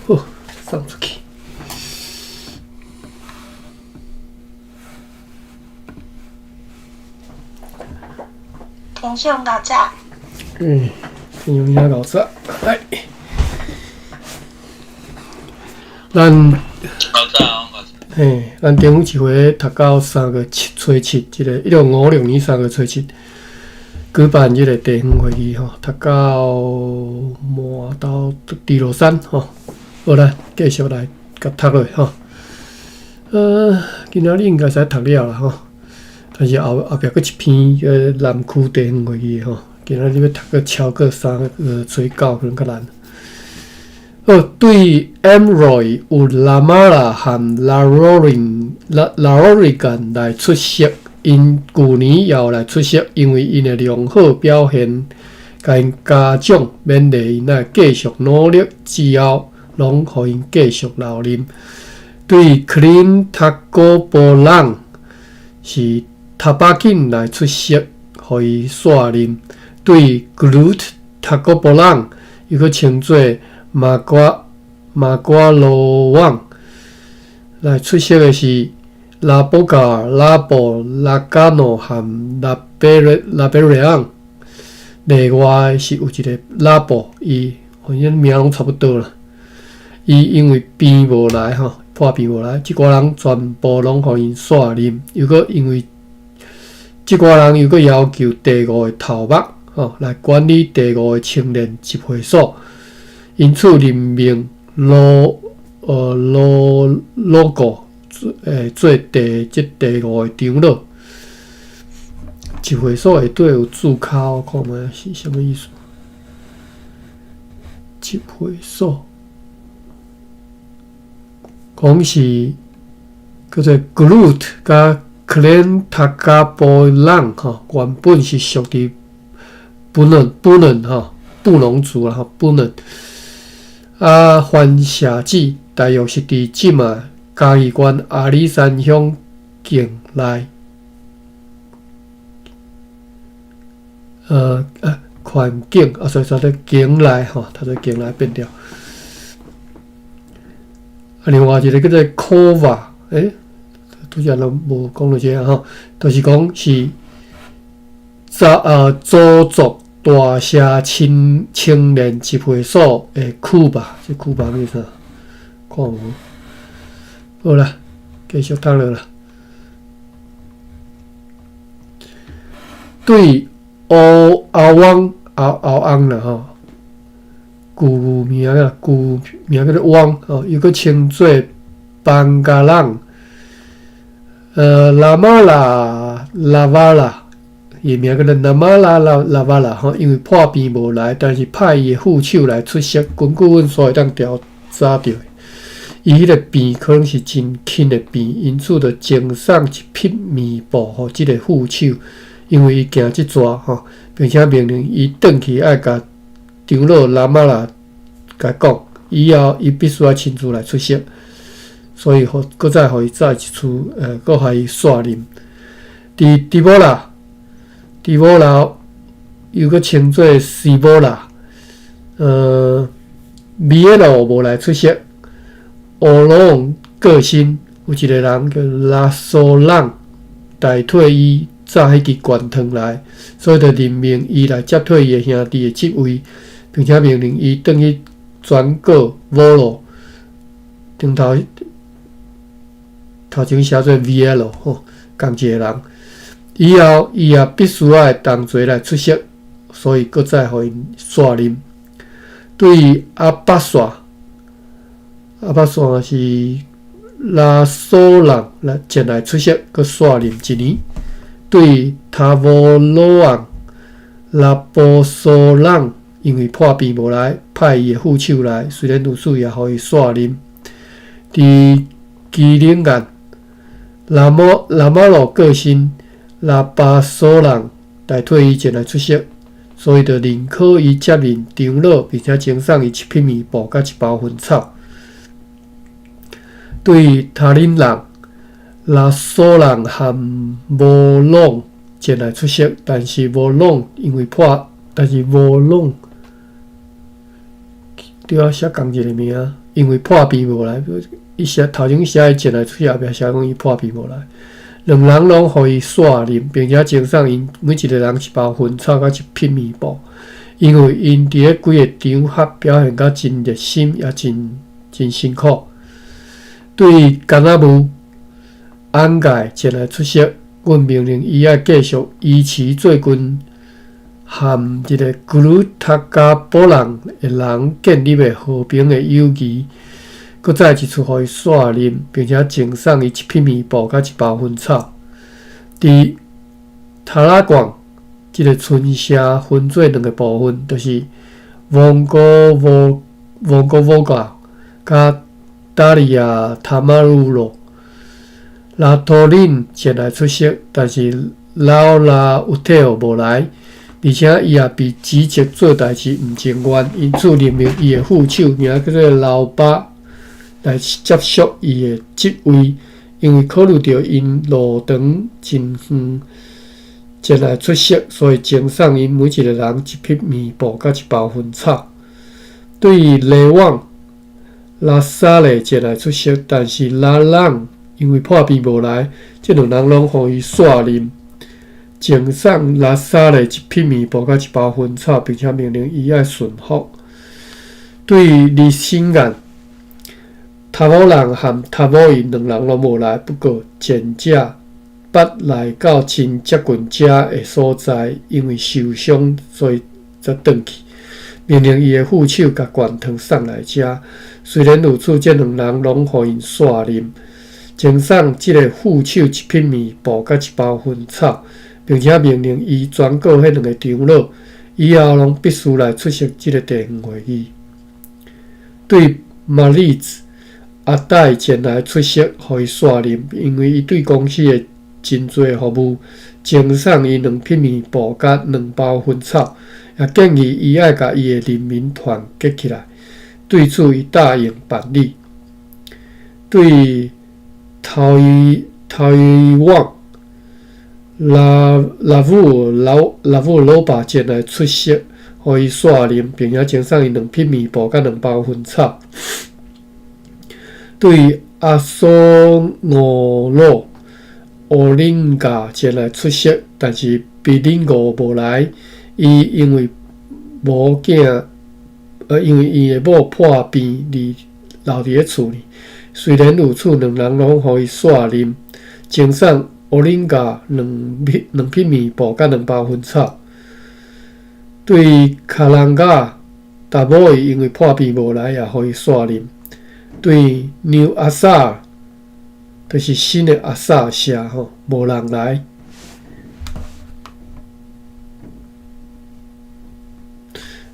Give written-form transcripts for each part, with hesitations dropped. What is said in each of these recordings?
好，送出去。天上够早。嗯，天上也够早，来，咱，嘿，咱顶一回读到3月7初7，这个1956年3月初7举办这个地方会议吼，读到满到猪落山吼，好啦，继续来共读落吼。今仔日应该使读了啦吼，但是后后壁阁一篇南区地方会议吼，今仔日欲读阁超过3月初9可能较难。好，对 Amroy 有拉马拉和拉罗林拉拉罗里干来出席，𪜶旧年也有来出席，因为𪜶的良好表现，共𪜶家长勉励𪜶爱继续努力，之后拢予𪜶继续留任。对 Clean 塔哥波朗是塔巴金来出席，予伊卸任。对 Glut 塔哥波朗又阁称做马瓜马瓜罗旺来出席的是拉波加、拉布、拉加诺和拉贝瑞拉贝瑞昂。另外是有一个拉布，伊反正名拢差不多啦。伊因为病无来吼，破病无来，这寡人全部拢予𪜶卸任。又阁因为这寡人又阁要求第五个头目吼来管理第五个青年集会所。因此任命罗罗罗国做第这第五个长老。集会所下底有注脚，看觅是啥物意思？集会所讲是叫做 Glut 佮 Clan 塔加波朗吼，原本是属伫布伦布伦吼，布农族啦吼，布伦。啊，番社子大约是伫这马嘉义县阿里山乡境内，环境啊，所以说咧境内吼，读做境内变调。啊，另外一个叫做科瓦，欸，拄才拢无讲著这个吼，就是讲是祖族大社青青年集会所的区吧，这区吧叫啥？看无？好啦，继续读落啦。对乌阿汪阿阿翁啦吼，旧名啦，旧名叫做汪吼，又阁称做班加朗，拉玛拉拉瓦拉。伊名叫做纳马拉拉拉瓦拉吼，因为破病无来，但是派伊的副手来出席。根据阮所会当调查著，伊彼个病可能是真轻的病，因此就赠送一匹棉布予这个副手，因为伊行这逝吼，并且命令伊转去爱共长老拉玛拉共讲，以后伊必须爱亲自来出席，所以予阁再予伊再一次，阁予伊卸任。伫迪波拉。迪波拉又阁称做斯波拉，米埃罗无来出席。乌罗王过身，有一个人叫拉苏朗代替伊扎彼支悬糖来，所以就任命伊来接替伊的兄弟的职位，并且命令伊转去转告摩罗。顶头头前写做 V L 吼，仝一个人。以后伊也必须爱同齐来出席，所以阁再予𪜶卸任。对阿巴线，阿巴线是拉索朗来前来出席，阁卸任一年。对塔波罗昂拉波索朗，因为破病无来，派伊的副手来，虽然如此，也予伊卸任。伫基隆岸，拉摩拉马洛过身。拉巴索朗代替伊前来出席，所以就认可伊接任长老，并且赠送伊一匹棉布佮一包薰草。对塔林人，拉索朗和无朗前来出席，但是无朗因为破，但是无朗对啊，写仝一个名，因為破病無來，伊寫頭前寫伊前來出席，後壁寫講伊破病無來。兩人攏予伊煞啉，並且贈送𪜶每一个人一包薰草佮一匹棉布，因為𪜶佇咧幾个場合表現甲真熱心，也真真辛苦。對甘那武安蓋前來出席，阮命令伊愛繼續維持最近和這个古魯塔加波人的人建立的和平的友誼，閣再一次予伊煞任，並且贈送伊一匹棉布佮一包薰草。佇塔拉廣這个村社分做兩個部分，就是蒙古沃蒙古沃加佮達利亞塔馬魯羅。拉托林前來出席，但是勞拉烏特爾無來。而且伊也被指責做代誌毋情願，因此任命伊的副手名叫做老巴來接續伊的職位。因為考慮著𪜶路長真遠前來出席，所以贈送𪜶每一个人一匹棉布佮一包薰草。對於雷旺拉薩勒前來出席，但是拉朗因為破病無來，這兩人攏予伊煞任。贈送拉薩勒一匹棉布佮一包薰草，並且命令伊愛順服。對於李新眼，塔某人和塔某伊兩人攏無來，不過前者捌來到真接近遮的所在，因為受傷，所以才轉去。命令伊的副手共灌湯送來遮。雖然如此，這兩人攏予𪜶煞任。贈送這个副手一匹棉布佮一包薰草。並且命令伊轉告彼兩个長老，以後攏必須來出席這个地方會議。對馬利茲阿戴前來出席，予伊煞任，因為伊對公司的真濟服務，贈送伊兩匹棉布佮兩包薰草，也建議伊愛共伊的人民團結起來。對此，伊答應辦理。對頭伊頭伊旺。拉拉夫老拉夫老爸前來出席，予伊煞任，並且贈送伊兩匹棉布佮兩包薰草。對阿索俄洛奧林加前來出席，但是比林ゴ無來，伊因為無囝，因為伊的某破病而留佇咧厝裡。雖然如此，兩人攏予伊煞任，贈送奧林加兩匹兩匹棉布佮兩包薰草。對卡蘭加達摩伊因為破病無來，也予伊煞任。對紐阿薩，就是新的阿薩社吼，無人來。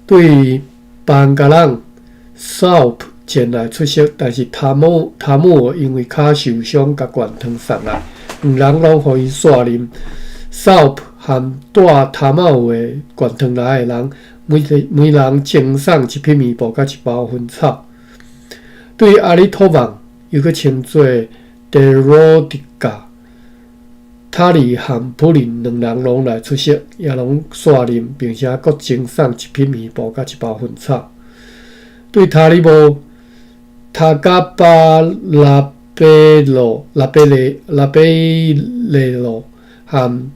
對班加朗紹普前來出席，但是塔姆塔姆因為跤受傷，共灌湯送來。兩人攏予伊煞任。紹普和帶塔帽的灌湯來的人，每個每人贈送一匹棉布佮一包薰草。對阿里托旺，又閣稱做德羅迪加、塔利和普林兩人攏來出席，也攏煞任，並且閣贈送一匹棉布佮一包薰草。對塔里無塔加巴拉貝羅、拉貝雷、拉貝雷羅和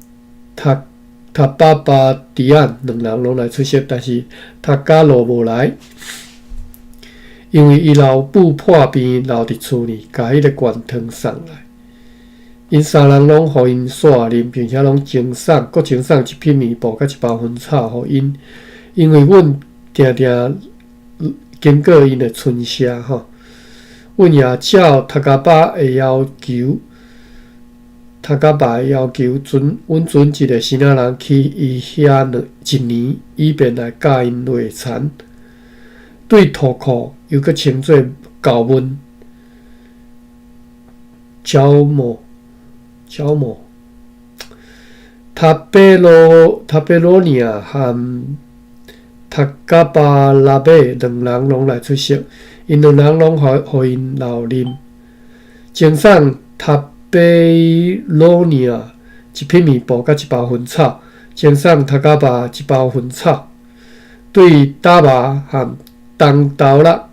塔塔巴巴迪安兩人攏來出席，但是塔加羅無來，因為伊老母破病留佇厝裡，共彼个灌湯送來。𪜶三人攏予𪜶煞任，並且攏贈送，閣贈送一匹棉布佮一包薰草予𪜶，因為阮定定經過𪜶的村社吼。阮也照塔加巴的要求，塔加巴的要求，准阮准一个生仔人去伊遐兩一年，以便來教𪜶犁田。對塗庫又閣稱做舊問、焦某、焦某、塔貝羅、塔貝羅尼亞和塔加巴拉貝兩人攏來出席。𪜶兩人攏予𪜶留任，贈送塔貝羅尼亞一匹棉布佮一包薰草，贈送塔加巴一包薰草。對達巴和東道勒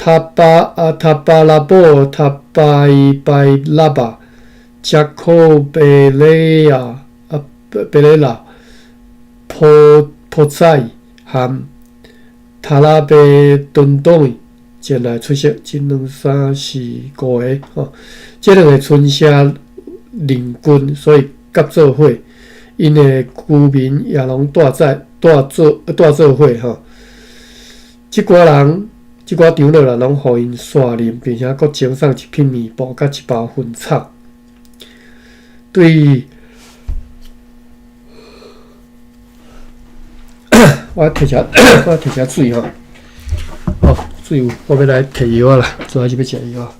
塔巴啊塔巴拉布塔拜拜拉巴加科贝雷亚啊贝雷拉波波塞含塔拉贝顿顿前来出席，这两三四五个吼，这两个村社邻近，所以合做伙，𪜶的居民也攏蹛在蹛做蹛做伙吼。這寡人，這寡長老啦，攏予𪜶刷啉，並且閣贈送一匹棉布佮一包薰草。對，我提遮，我提遮水吼。哦，水有，我欲來提藥仔啦，主要是欲食藥仔。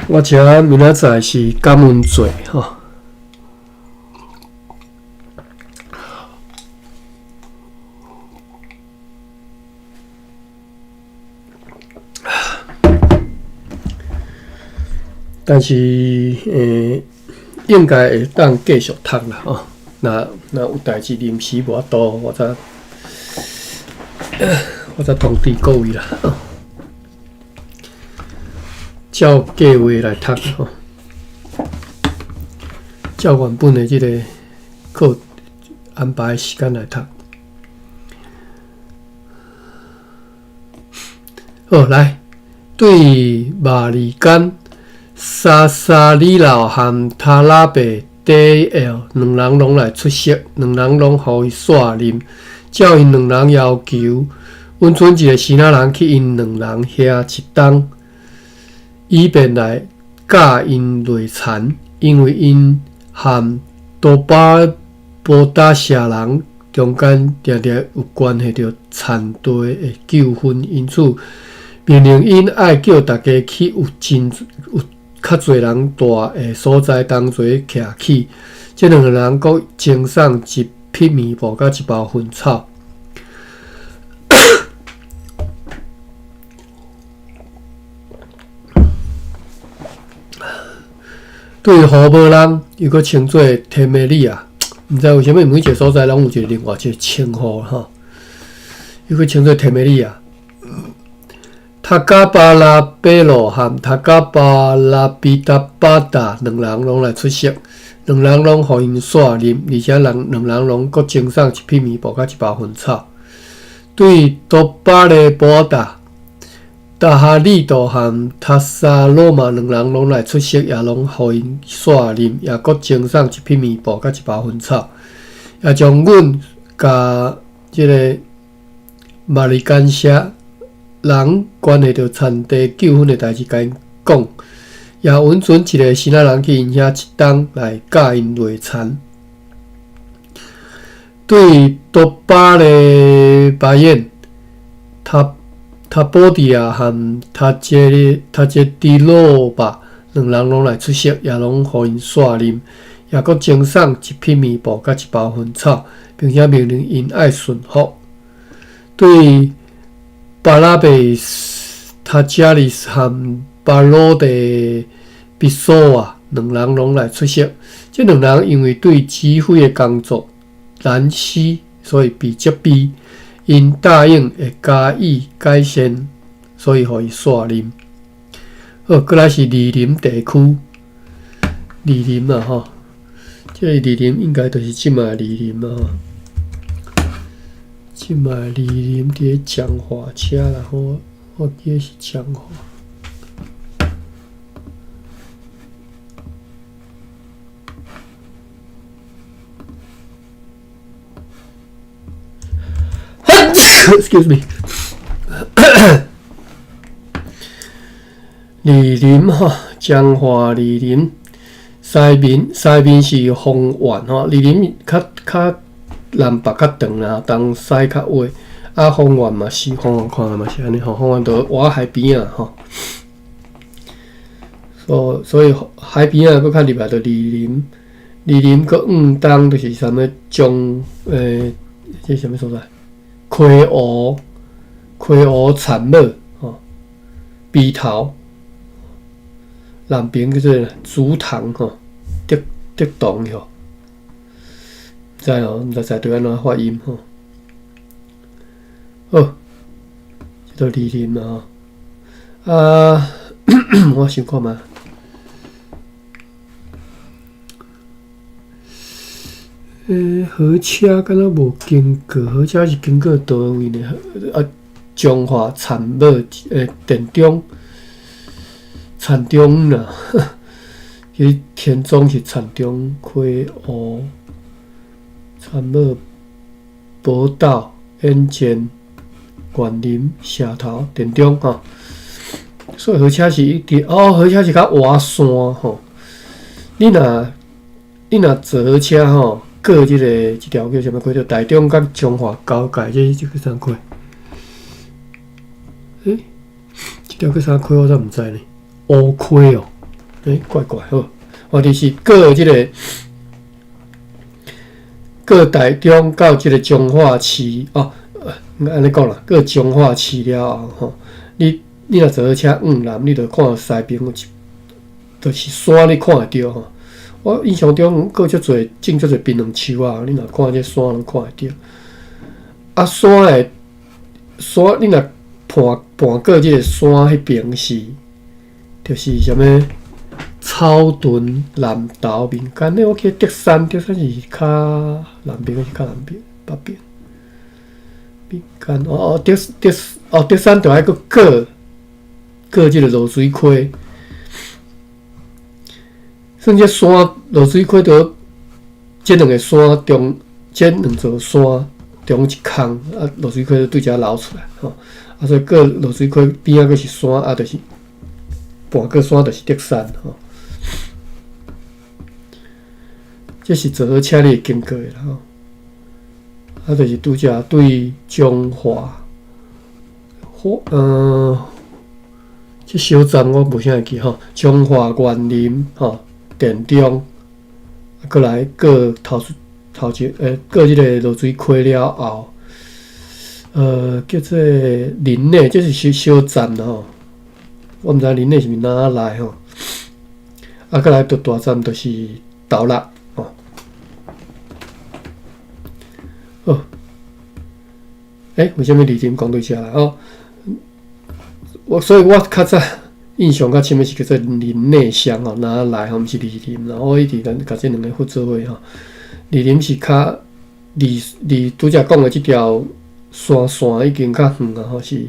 我遮明仔载是感恩节吼，但是应该會當繼續讀啦吼。若若有代誌臨時無法度，我才通知各位啦。照計劃來讀吼，照原本的這个課安排時間來讀。好，來，對馬里甘、沙沙里老和塔拉貝底爾兩人攏來出席，兩人攏予伊刷啉，照𪜶兩人要求，允准一个支那人去𪜶兩人遐一冬。以便來教𪜶內田，因為𪜶和多巴波達舍人中間定定有關係著田地的糾紛，因此命令𪜶愛叫大家去有真有較濟人蹛的所在同齊徛起。這兩个人閣贈送一匹棉布佮一包薰草。對胡無人，又閣稱做提梅利亞，毋知為啥物每一个所在攏有一個另外一个稱呼吼。又閣稱做提梅利亞。塔加巴拉貝羅和塔加巴拉比達巴達兩人攏來出席，兩人攏予𪜶刷啉，而且人兩人攏閣贈送一匹棉布佮一包薰草。對多巴勒波達。達哈利多和塔薩羅瑪兩人攏來出席，也攏予𪜶刷啉，也閣贈送一匹棉布佮一包薰草，也將阮佮這个馬里甘舍人關係著田地糾紛的代誌，共𪜶講，也允准一个支那人去𪜶遐一冬來教𪜶內田。對多巴勒巴燕塔。塔波迪亞和塔傑塔傑迪洛巴兩人攏來出席，也攏予𪜶刷啉，也閣贈送一匹棉布佮一包薰草，並且命令𪜶愛順服。對巴拉貝斯塔加里斯和巴羅德比索瓦兩人攏來出席，這兩人因為對指揮的工作難死，所以被責備。𪜶答應會加以改善，所以予伊刷啉。好，過來是二林地區，二林啊吼，這個二林應該就是這擺二林啊吼，這擺二林佇咧彰化車啦，我記得是彰化。Excuse me。二林吼，彰化二林，西面西面是豐原吼，二林較較南北較長啦，東西較狹。啊，豐原嘛是，豐原看嘛是按呢吼，豐原就倚海邊仔吼。所所以海邊仔閣較入來就二林，二林閣往東就是啥物彰欸，這啥物所在？溪湖，溪湖田帽吼，埤頭。南邊叫做竹塘吼，竹竹塘吼，毋知哦，毋知在對按怎發音吼。好，這都二林啊吼。啊，我想看覓。欸，火車敢若無經過，火車是經過佗位呢？啊，彰化田帽欸，田中。田中啦，其實田中是田中溪湖、田帽、寶斗、演前、員林、社頭、田中吼。所以火車是一直哦，火車是較倚山吼。你若你若坐火車吼，過這個這條叫啥物溪？叫台中佮彰化交界，這這叫啥溪？欸，這條叫啥溪？我怎毋知呢？烏溪哦，欸，怪怪好，我就是過這個過台中到這個彰化市哦，按呢講啦，過彰化市了後吼，你你若坐火車往南，你就看到西邊有一，就是山，你看會著吼。我印象中過足濟種足濟檳榔樹啊，你若看這山攏看會著。啊，山的山，你若盤盤過這個山彼邊是。就是啥物草屯南投民間咧，我記得竹山，竹山是較南邊，還是較南邊？北邊？民間哦哦，竹竹哦，竹山就愛閣過過這個濁水溪，算這山濁水溪佇這兩個山中，這兩座山中一空啊，濁水溪就對遮流出來吼，啊，所以過濁水溪邊仔閣是山啊，就是。盤過山就是竹山吼，這是坐火車你會經過的啦吼。啊，就是拄才對彰化，火呃，這小站我無啥會記吼。彰化員林吼，田中，啊，閣來過頭頭前欸，過這個濁水溪了後，叫做林內，這是小小站啦吼。我毋知林內是毋是哪來吼，啊，閣來到大站就是斗六吼。好，欸，為啥物二林講對遮來哦？我所以，我較早印象較深的是叫做林內鄉吼，哪來吼，毋是二林啦。我一直共共這兩個混做伙吼。二林是較離離拄才講的這條山線已經較遠啊吼，是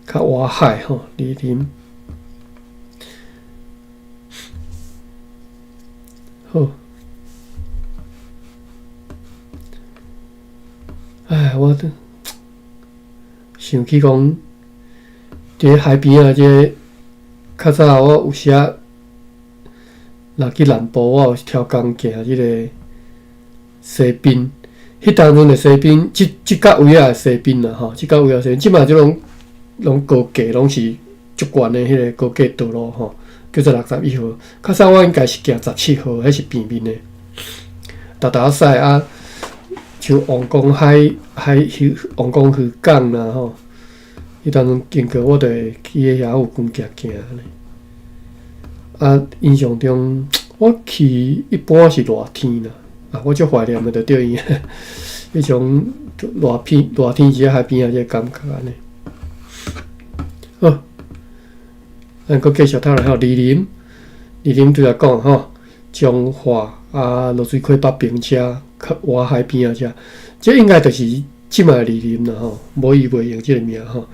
較倚海吼，二林。好，唉，我都想起講，佇海邊仔這較早我有時仔若去南部，我有挑工行這个西濱。彼當陣的西濱，這這角位仔的西濱啦吼，這角位仔西濱，這馬這攏攏高架，攏是足懸的彼個高架道路吼。叫做61號，較早我應該是行17號，彼是平面的，逐逐驶啊，像王功海海王功漁港啦吼，彼當陣經過我就會去遐附近行行按呢。啊，印象中我去一般是熱天啦，啊，我足懷念的就對伊，彼種熱天熱天佇海邊仔這個感覺按呢。好。咱閣繼續讀落吼，二林，二林拄才講吼，彰化啊，濁水溪北爿遮，較倚海邊仔遮，這應該就是這擺的二林啦吼，無伊袂用這個名吼。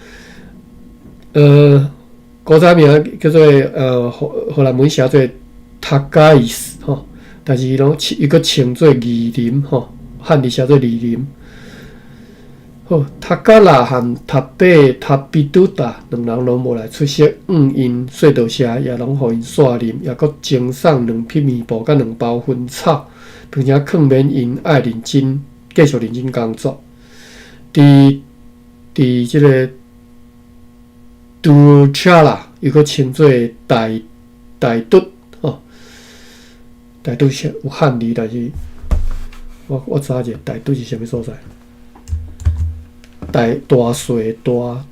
古早名叫做荷荷蘭文寫做塔加伊斯吼，但是伊攏伊閣稱做二林吼，漢字寫做二林。好，好，塔加拉和塔贝塔比杜达两人攏無來出席，向𪜶說道謝，也攏予𪜶煞啉，也閣贈送兩匹麵布佮兩包薰草，並且勸勉𪜶愛認真，繼續認真工作。佇佇這个杜查拉，又閣稱做大大拄吼，大拄是有漢字，但是我我查一下大拄是啥物所在？大大細大，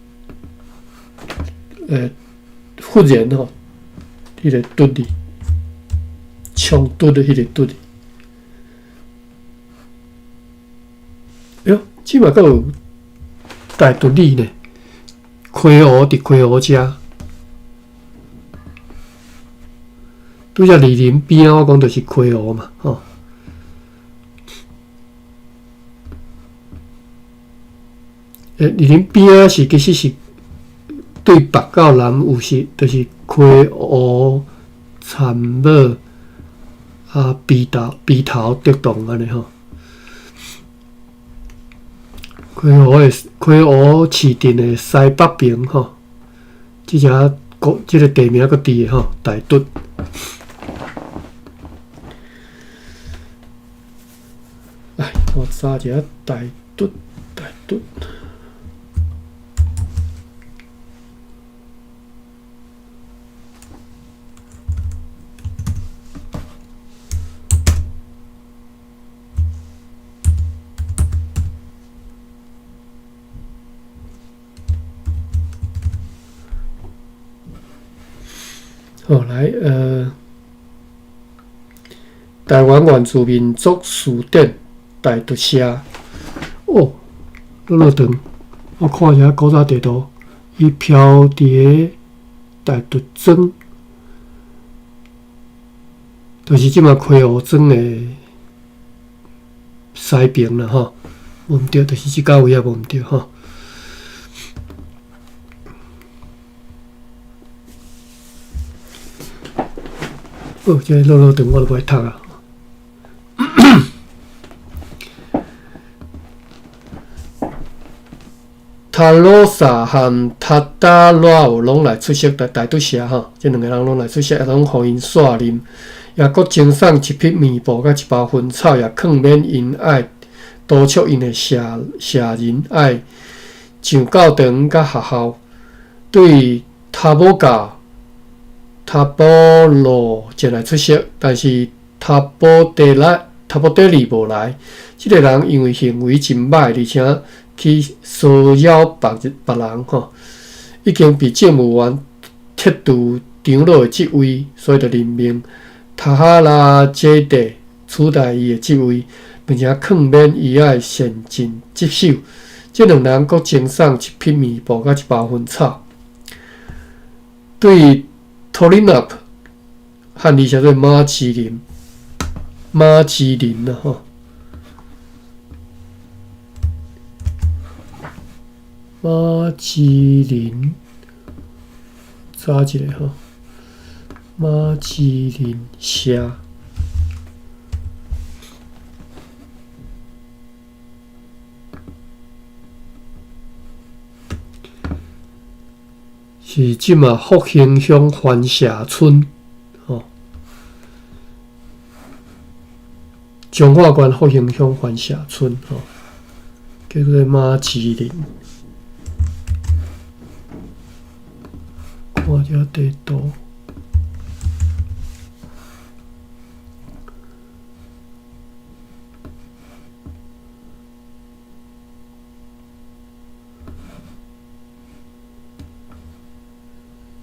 欸，忽然吼，彼个拄字，衝突的彼个拄字。喲，這馬閣有大拄里呢，溪湖佇溪湖遮，拄才二林邊仔，我講就是溪湖嘛，吼。欸，二林邊仔是其實是對北到南有時，就是溪湖、田母啊、埤頭、埤頭、竹洞按呢吼。溪湖的溪湖市鎮的西北邊吼，這只國這个地名閣佇的吼，大拄。來，我查一下大拄，大拄。好，來，呃，臺灣原住民族辭典大拄社。哦，落落長，我看一下古早地圖，伊飄佇个大拄莊，就是這馬溪湖莊的西邊啦，吼，無毋對，就是這到位啊，無毋對，吼。哦，這个落落長我都無愛讀啊。塔羅薩和塔達拉有攏來出席大大拄社吼，這兩个人攏來出席，也攏予𪜶煞啉，也閣贈送一匹麵布佮一包薰草，也勸勉𪜶愛督促𪜶的社社人愛上教堂佮學校。對塔摩加、塔波羅前來出席，但是塔波德拉、塔波德里無來。這个人因為行為真歹，而且去騷擾別別人吼，已經被政務員撤除長老的職位，所以就任命塔哈拉傑德取代伊的職位，並且勸勉伊愛善盡職守。這兩人閣贈送一匹麵布佮一包薰草。對托林納漢字寫做馬芝林，馬芝林啦吼。馬芝林，查一下吼。馬芝林社，是這馬福興鄉番社村，吼。彰化縣福興鄉番社村，吼，叫做馬芝林。看這地圖，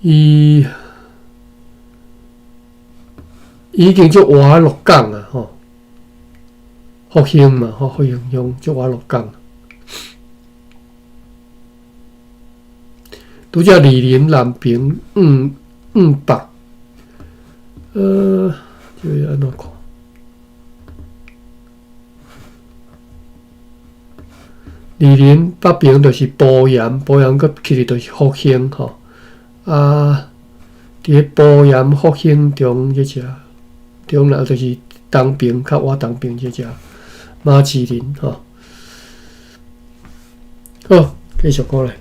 伊已經足倚鹿港啊，吼，福興嘛，吼，福興鄉足倚鹿港。拄才二林南平五五北，呃，這个按怎看？二林北邊就是埔鹽，埔鹽閣起去就是福興吼。啊，佇咧埔鹽福興中這只，中啦就是東爿較倚東爿這只馬芝林吼。好，繼續過來。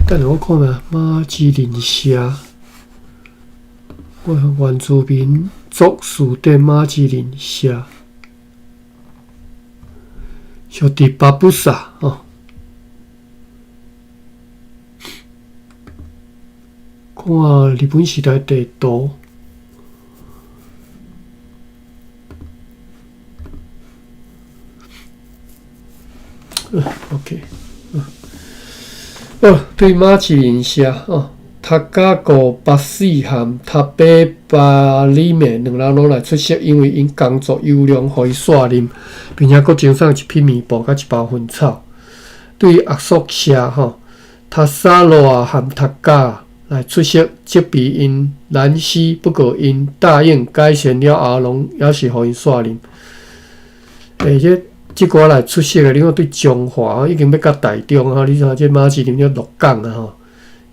等下我看覓馬吉林社，我原住民族辭典馬吉林社，小弟巴布薩哦。看日本時代地圖。OK，哦，對馬吉林社哦，讀甲五八四和塔巴巴里面兩人攏來出席，因為𪜶工作優良，予伊卸任，並且閣贈送一匹棉布佮一包薰草。對阿索社吼，塔薩羅和塔加來出席，責備𪜶難死，不過𪜶答應改善了後，攏猶是予𪜶卸任。欸，這這寡來出席的，你看對彰化已經欲到台中吼，你看這馬吉林了鹿港啊吼，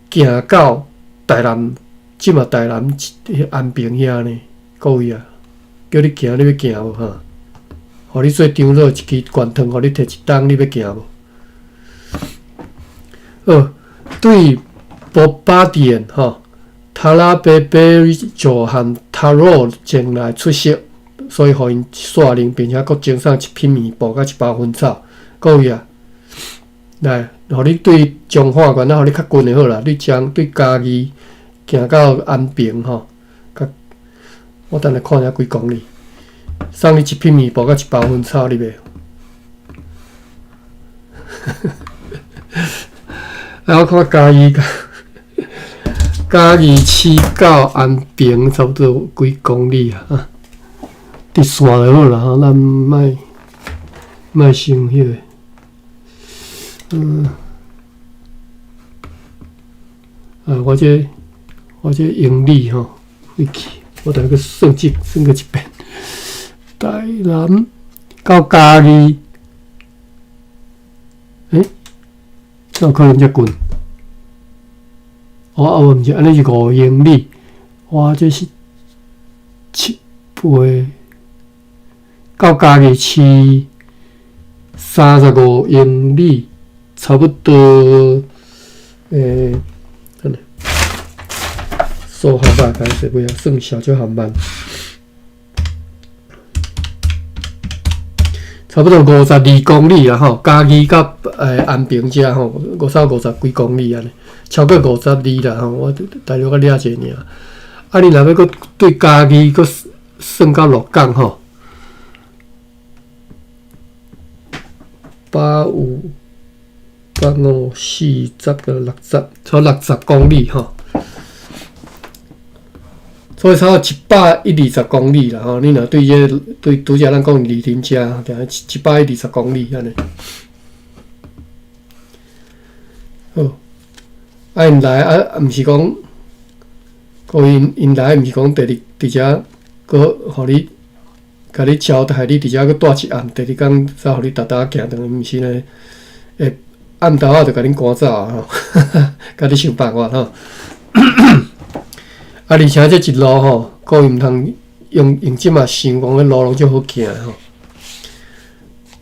行到台南，這馬台南安平遐呢，各位啊，叫你行，你欲行無哈？予你做長老一支懸糖，予你提一擔，你欲行無？好，對波巴甸吼，塔拉貝貝佐和塔羅前來出席，所以予𪜶卸任，並且閣贈送一匹棉布佮一包薰草。各位啊，來，予你對彰化縣，啊，予你較近就好啦。你將對嘉義行到安平吼，較我等下看下幾公里，送你一匹棉布佮一包薰草，你袂？啊，我看嘉義嘉義市到安平差不多幾公里啊？啊，直線就好啦，吼，咱莫莫想彼個，啊，我這英語吼，廢去，我等下閣算這算閣一遍。台南到嘉義，欸，怎有可能遮近？哦，啊，毋是，按呢是5英里，哇，這是七八，到嘉義市35英里，差不多，欸，按呢，數學吧，歹勢，袂曉算小就很慢，差不多52公里啦吼，嘉義到安平遮吼，五三五十幾公里按呢，超過52啦吼，我大約較掠者爾。啊，你若欲閣對嘉義閣算到鹿港吼，八五八五四十個六十，差60公里吼。所以差不多120公里啦吼。你若對這個對拄才咱講二林遮，行120公里按呢。好，啊，𪜶來啊，毋是講，各位𪜶來毋是講第二佇遮閣予你，共你招待你佇遮閣蹛一暗，第二工才予你踏踏行轉去，毋是呢？會暗暾仔就共恁趕走啊吼，共你想辦法吼。啊，而且這一路吼，各位毋通用用這馬想講，彼路攏足好行吼。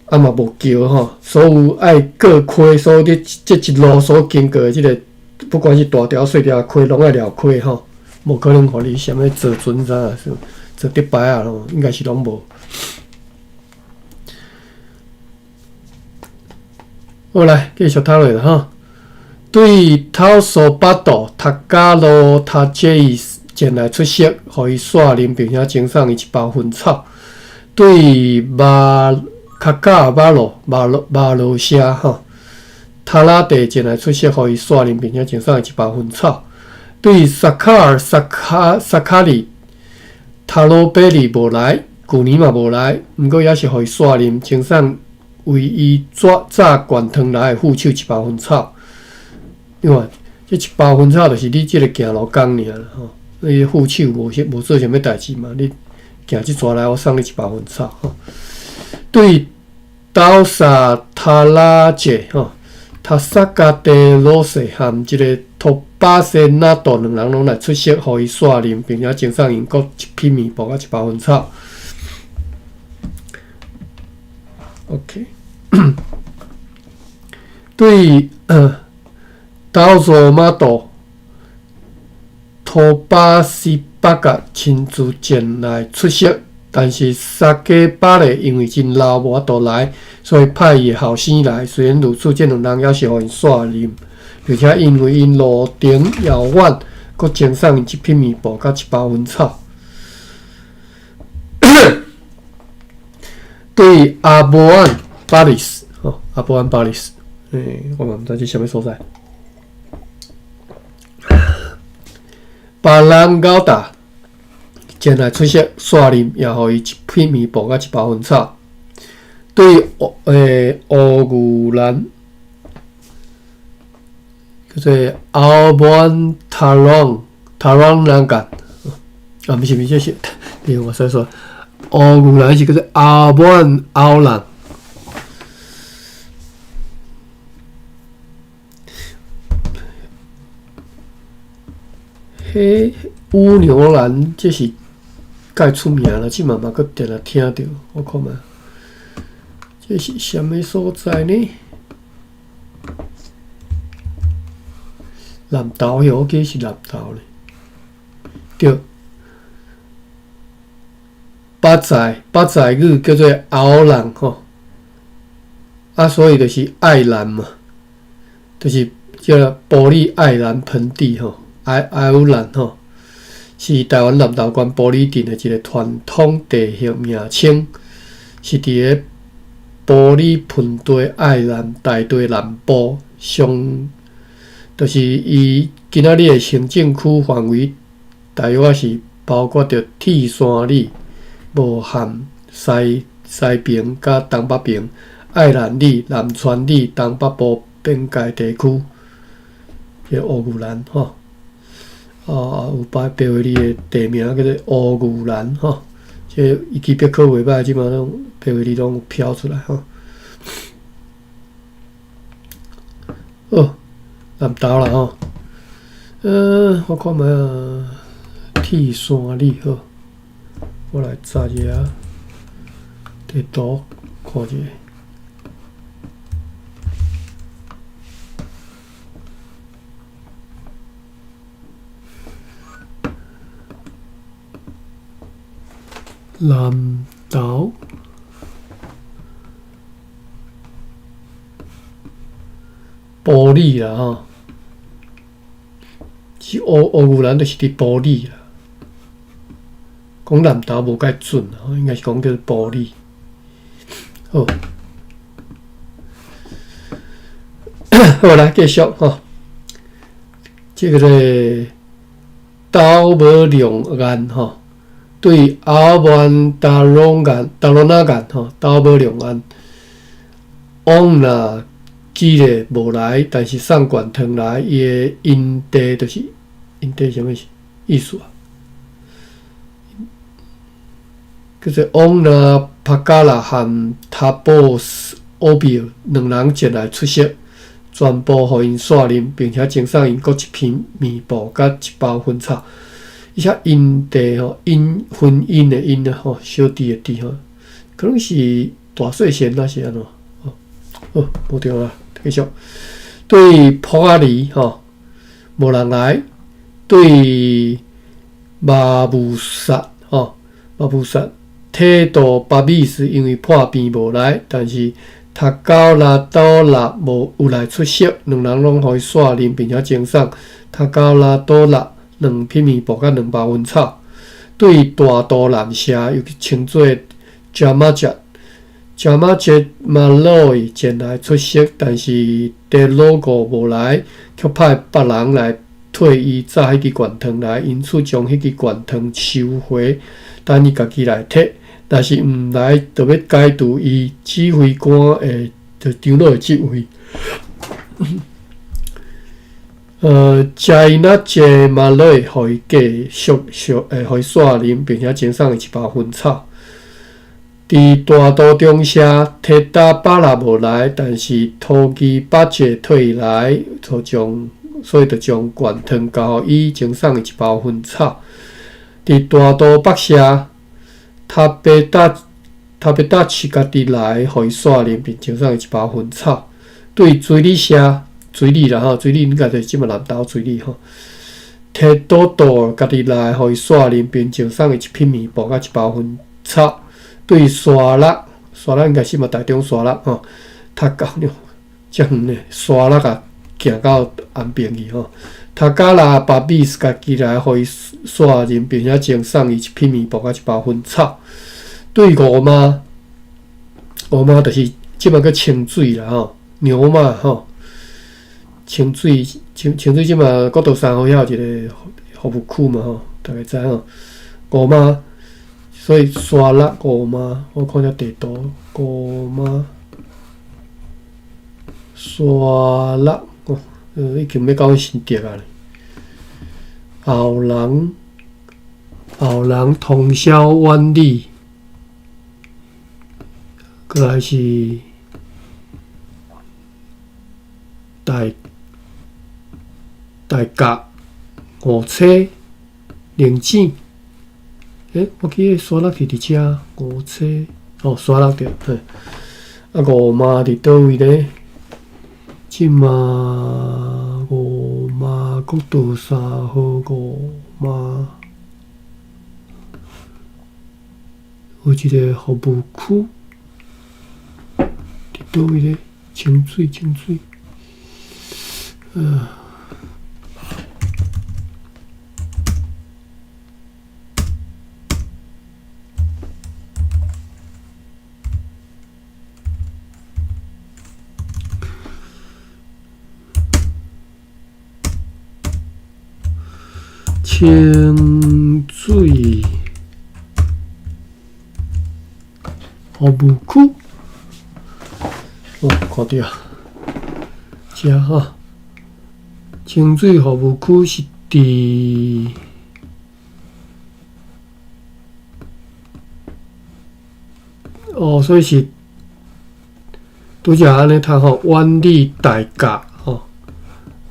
啊嘛無橋吼，所有愛過溪，所有你這一路所經過的這個，不管是大條細條溪，攏愛繞溪吼，無可能予你啥物坐船啥，坐竹排仔咯，應該是攏無。好來，繼續讀落啦吼。對頭蘇巴道、讀加羅塔傑伊前來出席，予伊卸任，並且贈送伊一包薰草。對馬卡卡巴羅馬羅馬羅社吼，塔拉蒂前來出席，予伊卸任，並且贈送伊一包薰草。對薩卡爾薩卡薩卡里塔羅貝利無來，舊年嘛無來，毋過猶是予伊卸任，贈送為伊煮炸灌湯來的副手一包薰草。你看，這一包薰草就是你這個行路工爾吼，你副手無無做啥物代誌嘛，你行這逝來，我送你一包薰草吼。對刀薩塔拉傑吼，塔薩加德羅塞和這個托巴塞納多兩人攏來出席，予伊卸任，並且贈送𪜶各一匹棉布佮一包薰草。OK，對島祖馬道托巴斯巴格親自前來出席，但是薩加巴勒因為真老無法度來，所以派伊的後生來。雖然如此，這兩人猶是予𪜶煞任，並且因為𪜶路程遙遠，閣贈送𪜶一匹麵布佮一包薰草。對阿波安巴里斯，吼，阿波安巴里斯，欸，我嘛毋知這啥物所在。巴蘭高達前來出席煞任，也予伊一匹麵布佮一包薰草。對烏牛蘭叫做阿波安塔朗塔朗蘭干，啊，毋是毋是，這是，對，我說錯。烏牛蘭是叫做阿波安奧蘭。彼烏牛蘭這是蓋出名啦，這馬嘛閣定定聽著，我看覓，這是啥物所在呢？南投哟，我記得是南投咧。對，巴仔語叫做奧蘭吼，啊，所以就是愛蘭嘛，就是叫埔里愛蘭盆地吼。愛烏蘭吼，是台灣南投縣埔里鎮的一個傳統地形名稱，是佇个埔里盆地愛蘭大地南部上，就是伊今仔日的行政區範圍，大約是包括著鐵山里、無含西平佮東北平、愛蘭里、南川里、東北部邊界地區，這烏牛蘭吼。啊，有擺白話字的地名叫做烏牛蘭吼，這維基百科袂歹，這馬攏白話字攏有飄出來吼。好，南投啦吼。我看覓啊，鐵山里好，我來查一下地圖，看一下。南投埔里啦吼，是烏牛蘭就是佇埔里啦。講南投無介準啦，應該是講叫做埔里。好，好來繼續吼，這個咧島無兩岸吼。對阿曼達隆岸、達羅那岸吼，島無兩岸，往若記得無來，但是送罐湯來，伊的因地就是因地啥物意思啊？叫做往若帕加拉和塔布斯奧比爾兩人前來出席，全部予𪜶煞任，並且贈送𪜶閣一片麵布佮一包薰草。伊寫姻地吼，姻婚姻的姻啊吼，小弟的弟吼，可能是大細線抑是按怎吼？好，無重要，繼續。對普阿里吼，無人來；對馬布薩吼，馬布薩體度巴比斯因為破病無來，但是塔高拉多拉無有來出席，兩人攏予伊煞任，並且贈送塔高拉多拉兩匹麵布佮兩包薰草。對大肚南社又稱做加馬捷，加馬捷馬洛伊前來出席，但是德魯固無來，卻派別人來替伊紮彼支罐湯來，因此將彼支罐湯收回，等伊家己來提。若是毋來，就欲解除伊指揮官的就長老的職位。加伊那捷馬洛予伊繼續續予伊煞任，並且贈送伊一包薰草。佇大肚中社，提達巴拉無來，但是土基巴捷替伊來，就將所以就將罐湯交予伊，贈送伊一包薰草。佇大肚北社，塔貝達奇家己來，予伊煞任，並贈送伊一包薰草。對水里社水里啦吼，水里應該就是這馬南投水里吼。提多多家己來，予伊煞啉，並贈送伊一匹麵布佮一包薰草。對沙鹿，沙鹿應該是嘛台中沙鹿吼，讀到了遮遠呢，沙鹿啊行到安平去吼。塔加拉巴比斯家己來，予伊煞啉，並且贈送伊一匹麵布佮一包薰草。對五媽，五媽就是這馬叫清水啦吼，牛媽吼，清水清清水這馬國道三號遐有一個服務區嘛吼，大家知吼。五媽，所以沙鹿五媽，我看下地圖，五媽沙鹿哦，已經欲到新竹啊。後人後人通宵遠里。過來是大大甲五車龍井，欸，我記得沙鹿是佇遮五車，哦，沙鹿對，嘿。啊，五媽佇佗位呢？這馬五媽國道三號五媽有一個服務區。佗位咧？清水，清水，清水服務區。哦，看著，遮吼，清水服務區是佇哦，所以是拄才按呢讀吼，遠里大甲吼，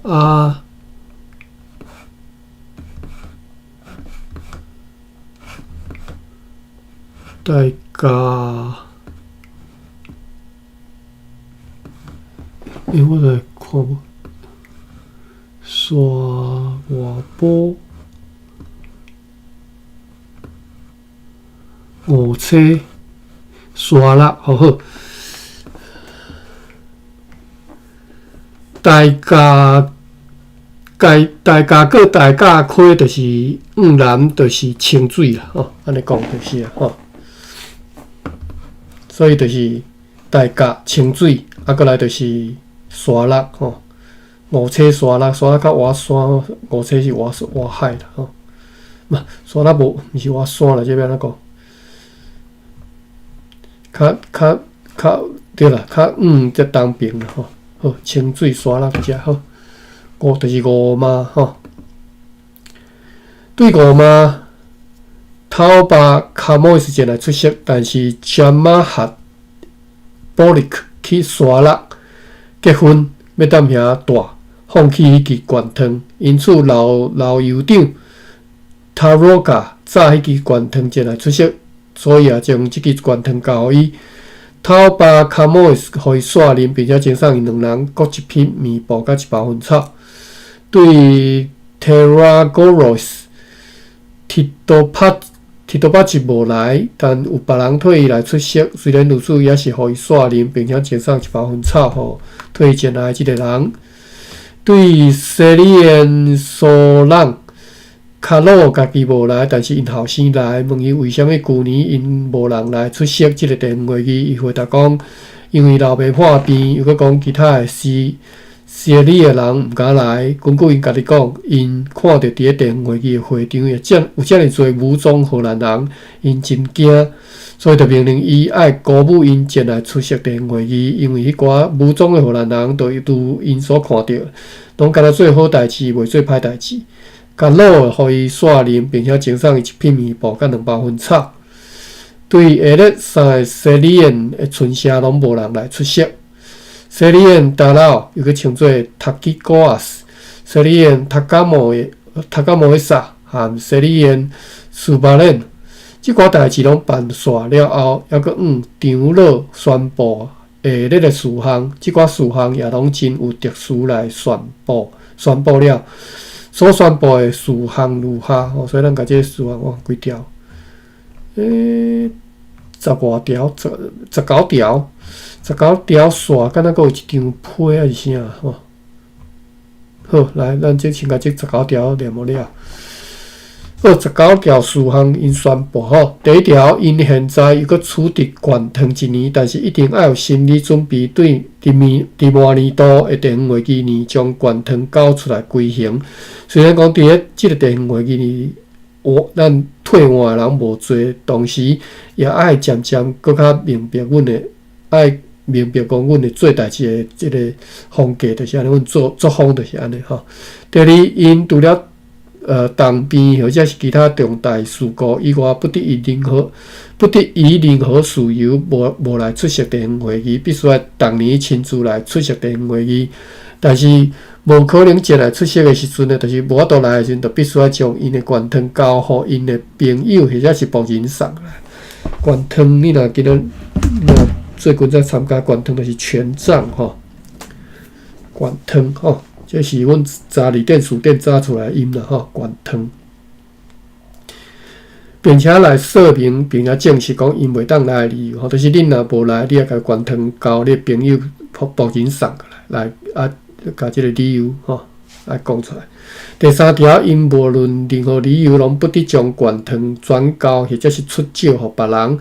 啊，大甲。欸，我來看無沙外埔五車沙鹿，好好。大甲大大甲閣大甲溪，就是往南，就是清水啦，吼，按呢講就是啊，吼。所以就是大甲清水，啊，閣來就是沙鹿吼，五車沙鹿，沙鹿較倚山，五車是倚倚海啦吼。嘛，沙鹿無，毋是倚山啦，這欲按怎講？較較較對啦，較遠才東爿啦吼。好，清水沙鹿遮好，五就是五媽吼。對五媽，頭巴卡莫斯前來出席，但是詹馬哈波利克去沙鹿結婚，欲踮遐住，放棄彼支懸湯，因此老老酋長塔羅加早彼支懸湯前來出席，所以也將這支懸湯交予伊。頭巴卡莫斯予伊煞啉，並且贈送伊兩人各一匹麵布佮一包薰草。對 Teragoros 提多帕提多巴吉無來，但有別人替伊來出席。雖然如此，也是予伊煞啉，並且贈送一包薰草予替伊前來的這個人。對西里恩蘇朗卡魯家己無來，但是𪜶後生來，問伊為啥物舊年𪜶無人來出席這個地方會議，伊回答講，因為老爸破病，又閣講其他的事。西里的人毋敢來。根據𪜶家己講，𪜶看著佇咧地方會議的會場有遮有遮爾濟武裝荷蘭人，𪜶真驚，所以就命令伊愛鼓舞𪜶前來出席地方會議，因為彼寡武裝的荷蘭人，就如𪜶所看著，攏敢若做好代誌，袂做歹代誌。共魯予伊煞啉，並且贈送伊一匹麵布佮兩包薰草。對下日三个西里恩的村社攏無人來出席。西里恩達老又閣稱做塔吉戈阿斯，西里恩塔加莫的塔加莫的薩和西里恩斯巴連，這寡代誌攏辦煞了後，猶閣向長老宣布下列的事項，這寡事項也攏真有特殊來宣布，宣布了。所宣布的事項如下，吼，所以咱共這个事項哦幾條？十外條，十九條，十九條煞，敢若閣有一張批抑是啥吼？好，來，咱這先共這十九條念予了。好，十九條事項𪜶宣布吼。第一條，𪜶現在猶閣處佇懸湯一年，但是一定愛有心理準備，對佇明佇明年度的地方會議呢，將懸湯交出來規行。雖然講佇咧這个地方會議呢，我咱退換的人無濟，同時也愛漸漸閣較明白阮的，愛明白講阮的做代誌的這个風格就是按呢，阮作作風就是按呢吼。第二，𪜶除了當兵或者是其他重大事故以外，不得以任何事由無來出席地方會議，必須愛逐年親自來出席地方會議。但是無可能前來出席的時陣呢，就是無法度來的時陣，就必須愛將𪜶的懸湯交予𪜶的朋友或者是僕人送來。懸湯，你若今仔若最近才參加懸湯，就是權杖吼，懸湯吼。這是阮查字典辭典查出來的音啦吼，懸湯，並且來說明，並且證實講𪜶袂當來的理由吼，就是恁若無來，你愛共懸湯交你朋友僕人送過來，來啊，共這个理由吼來講出來。第三條，𪜶無論任何理由，攏不得將懸湯轉交或者是出借予別人，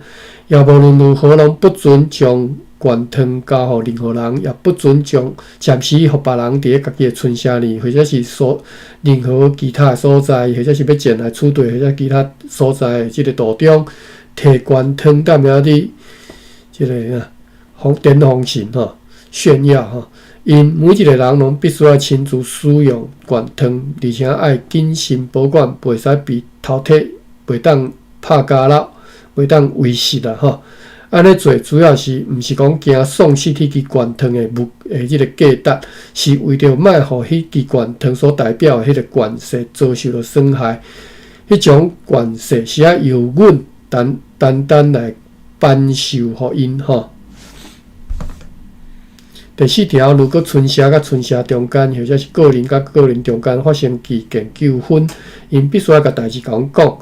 也無論如何攏不准將懸湯交予任何人，也不准將暫時予別人佇咧家己的村舍裡，或者是所任何其他的所在，或者是欲前來取地，或者其他所在的這个途中，提懸湯踮遐佇這个啊，風電風神吼炫耀吼。𪜶每一个人攏必須愛親自使用懸湯，而且愛謹慎保管，袂使被偷提，袂當拍交摟，袂當遺失啦吼。按呢做主要是毋是講驚喪失彼支懸湯的物的這个價值，是為著莫予彼支懸湯所代表的彼个權勢遭受著損害。彼種權勢是愛由阮單單單來頒授予𪜶吼。第四條，如果村社佮村社中間，或者是個人佮個人中間發生歧見糾紛，𪜶必須愛共代誌共阮講。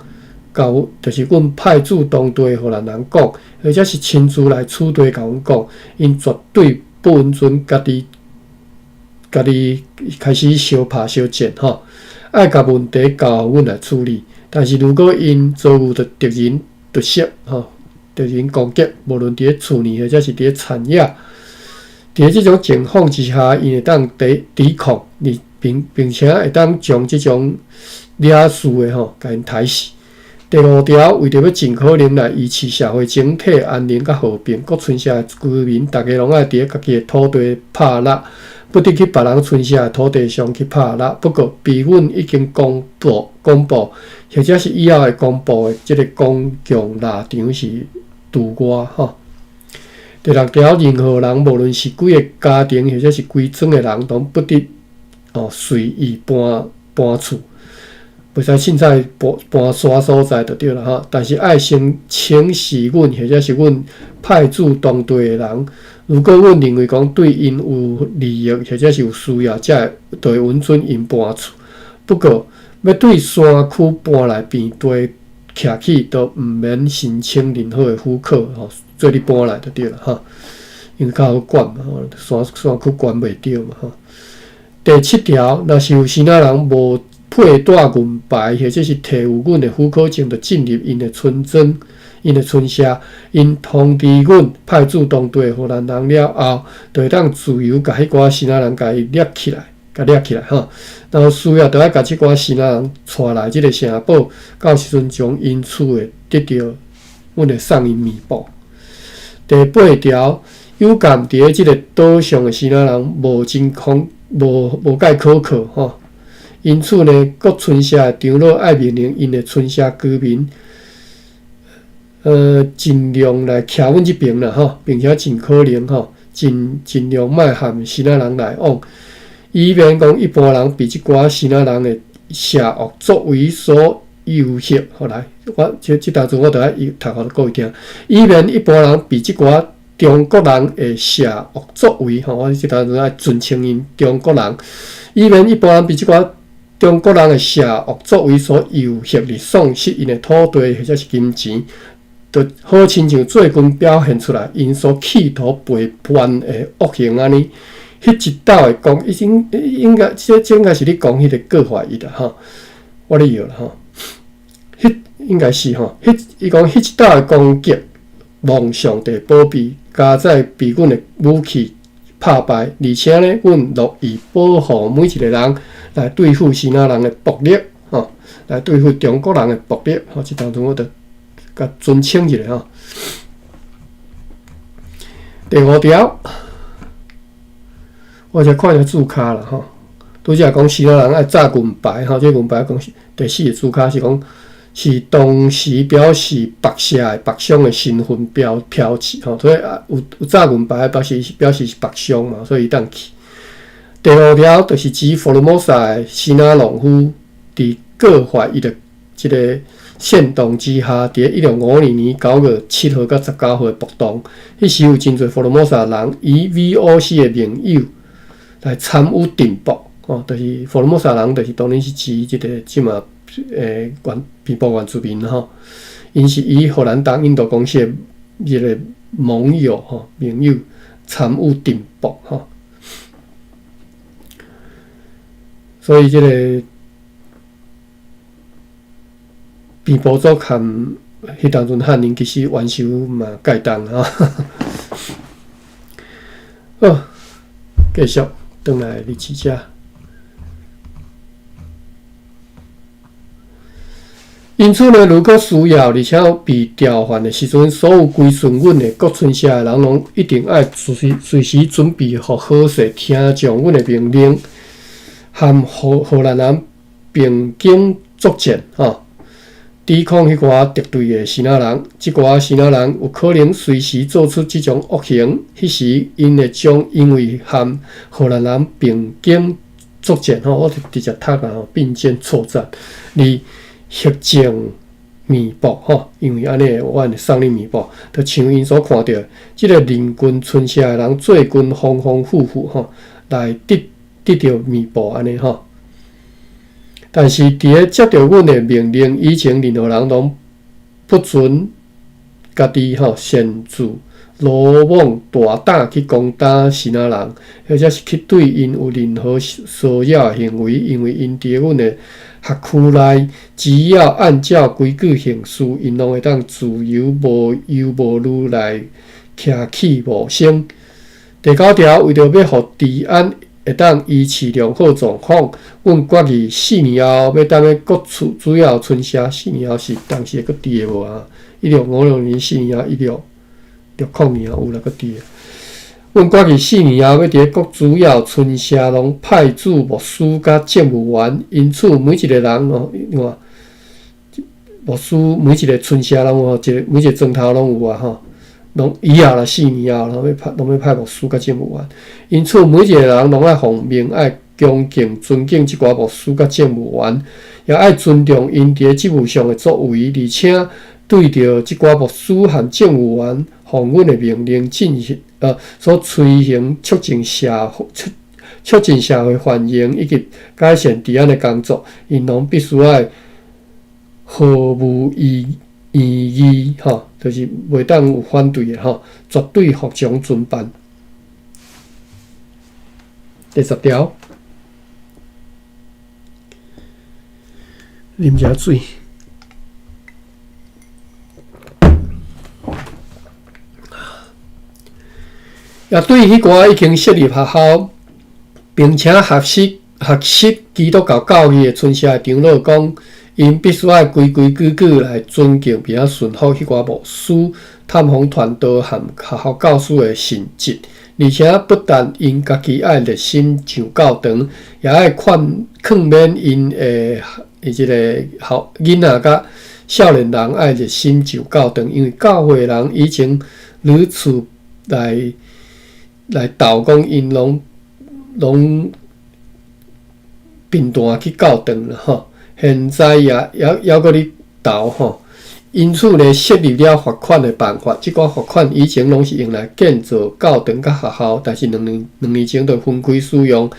交就是阮派駐當地的荷蘭人講，或者是親自來取地共阮講，𪜶絕對不允准家己家己開始相拍相戰吼，愛共問題交予阮來處理。但是如果𪜶遭遇著敵人突襲吼，敵人攻擊，無論佇咧厝內或者是佇咧田野，佇咧這種情況之下，𪜶會當抵抵抗，並並且會當將這種惹事的吼，共𪜶刣死。第五條，為著欲盡可能來維持社會整體安寧佮和平，各村社的居民逐家攏愛佇咧家己的土地拍獵，不得去別人村社的土地上去拍獵。不過，比阮已經公布，或者是以後會公布的這个公共獵場是除外吼。第六條，任何人，無論是幾个家庭或者是幾莊的人，攏不得哦隨意搬搬厝。袂使凊彩搬搬徙所在就對啦吼，但是愛先請示阮，或者是阮派駐當地的人。如果阮認為講對𪜶有利益，或者是有需要，才會就會允准𪜶搬厝。不過，欲對山區搬來平地徛起，都毋免申請任何的許可吼，做你搬來就對啦吼，因為較好管嘛吼，山山區管袂著嘛吼。第七條，若是有啥人無佩戴銀牌，或者是提有阮的許可證，就進入𪜶的村莊、𪜶的村社，𪜶通知阮派駐當地的荷蘭人了後，就會當自由共彼寡生仔人共伊掠起來，共掠起來吼。若有需要，就愛共這寡生仔人帶來這个城堡，到時陣將𪜶厝會得著，阮會送𪜶麵布。第八條，有鑑佇咧這个島上的生仔人無真空，無無蓋可靠吼。因此呢，各村社的長老愛命令𪜶的村社居民，盡量來徛阮這爿啦吼，並且盡可能吼，盡盡量莫和生仔人來往，以免講一般人被這寡生仔人的邪惡作為所誘惑。好來，我這這當陣我著愛讀予各位聽，以免一般人被這寡中國人的邪惡作為吼，我這當陣愛尊稱𪜶中國人，以免一般人被這寡中國人的邪惡作為所誘惑，而喪失𪜶的土地或者是金錢，就好親像最近表現出來，𪜶所企圖背叛的惡行按呢。彼一道的攻，已經應該這應該是咧講彼個過懷伊啦吼，我咧搖啦吼，彼應該是吼，彼伊講彼一道的攻擊，蒙上帝保庇，加載被阮的武器拍敗，而且呢，阮樂意保護每一個人來對付支那人的暴力，吼，來對付中國人的暴力，吼，這當陣我著共尊稱一下吼。第五條，我才看著註跤啦吼，拄才講支那人愛紮銀牌吼，這銀牌講是第四个註跤是講是當時表示白社的白商的身份標標誌吼，所以啊有紮銀牌表示是白商嘛，所以伊當去。第五條就是指福爾摩沙的支那農夫佇過懷伊的這个煽動之下，佇1652年9月7號到19號的暴動，彼時有真濟福爾摩沙人以 VOC 的名義來參與鎮暴，吼，就是福爾摩沙人，就是當然是指這个這馬原平埔原住民吼，𪜶是以荷蘭東印度公司的這个盟友吼，盟友參與鎮暴吼，所以這个平埔族和彼當陣漢人其實冤仇嘛蓋重吼。好，繼續轉來日期遮。因此呢，如果需要，而且被調換的時陣，所有歸順阮的各村社的人，攏一定愛隨時準備予好勢，聽從阮的命令，和荷蘭人並肩作戰，吼。抵抗彼寡敵對的支那人，這寡支那人有可能隨時做出這種惡行。彼時，𪜶會將因為和荷蘭人並肩作戰，吼，我直接讀啊，吼，並肩作戰，而核正彌補，吼，因為按呢，我會送你彌補。就像𪜶所看著，這个鄰近村社的人最近風風雨雨，吼，來得著彌補按呢，吼。但是，佇咧接著阮的命令以前，任何人攏不准家己吼擅自魯莽大膽去攻打支那人，或者是去對𪜶有任何騷擾的行為，因為𪜶佇阮的轄區內，只要按照規矩行事，𪜶攏會當自由無憂無慮來徛起謀生。第九條，為著欲予治安會當維持良好狀況，阮決議四年後欲踮咧各處主要村社，四年後是當時會閣佇的無啊？1656年四年後，1660年有啦，閣佇的。阮決議四年後欲佇咧各主要村社攏派駐牧師佮政務員，因此每一个人哦，你看牧師每一个村社攏有，一个每一个莊頭攏有啊吼。攏以後啦，四年後，攏欲派，攏欲派牧師佮政務員。因此，每一个人攏愛奉命愛恭敬尊敬這寡牧師佮政務員，也愛尊重𪜶佇咧職務上的作為，而且對著這寡牧師和政務員奉阮的命令進行，所推行促進社會繁榮以及改善治安的工作，𪜶攏必須愛毫無疑義，吼，就是袂當有反對的吼，絕對服從遵辦。第十條，啉一下水。也對彼寡已經設立學校，並且學習基督教教義的村社的長老講，𪜶必須愛規規矩矩來尊敬並且順服彼寡牧師、探訪傳道和學校教師的神職，而且不但𪜶家己愛熱心上教堂，也愛勸勉𪜶的這个囡仔佮少年人愛熱心上教堂，因為教會人以前屢次來鬥講，𪜶攏貧惰去教堂啦吼。現在也閣咧鬥吼，因此呢，設立了罰款的辦法。這寡罰款以前攏是用來建造教堂佮學校，但是兩年前就分開使用，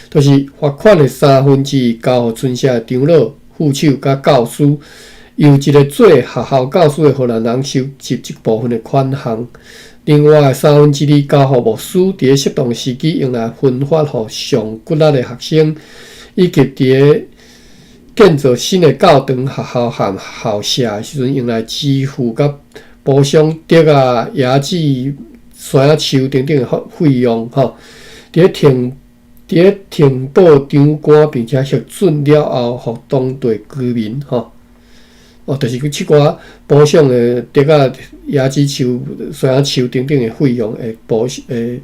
就是罰款的三分之一交予村社的長老、副手佮教師，由一個做學校教師的荷蘭人收集這部分的款項。另外的三分之二交予牧師，佇咧適當時機用來分發予上骨力的學生，以及佇咧建造新的教堂、學校和校舍的時陣，用來支付佮補償竹仔、椰子、山仔樹等等的費用。吼，佇咧呈報長官並且核准了後，予當地居民吼，哦，就是這寡補償的竹仔、椰子樹、山仔樹等等的費用，會補會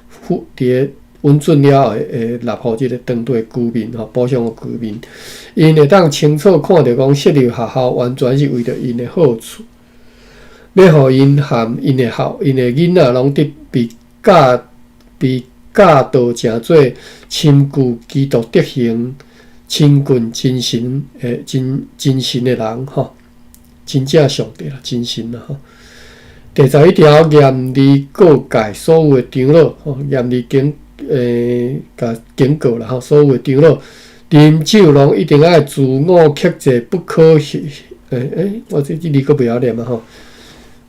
付佇咧允准了後，會納予這个當地居民吼，補償予居民，𪜶會當清楚看著講設立學校完全是為著𪜶的好處，欲予𪜶和𪜶的校𪜶的囡仔攏得被教導成做深具基督德行、親近真神的真神的人吼，真正上帝啦，真神啦吼。第十一條，嚴厲告誡所有的長老吼，嚴厲共警告啦吼，所有的長老啉酒攏一定愛自我克制，不可我這這字閣袂曉念啊吼，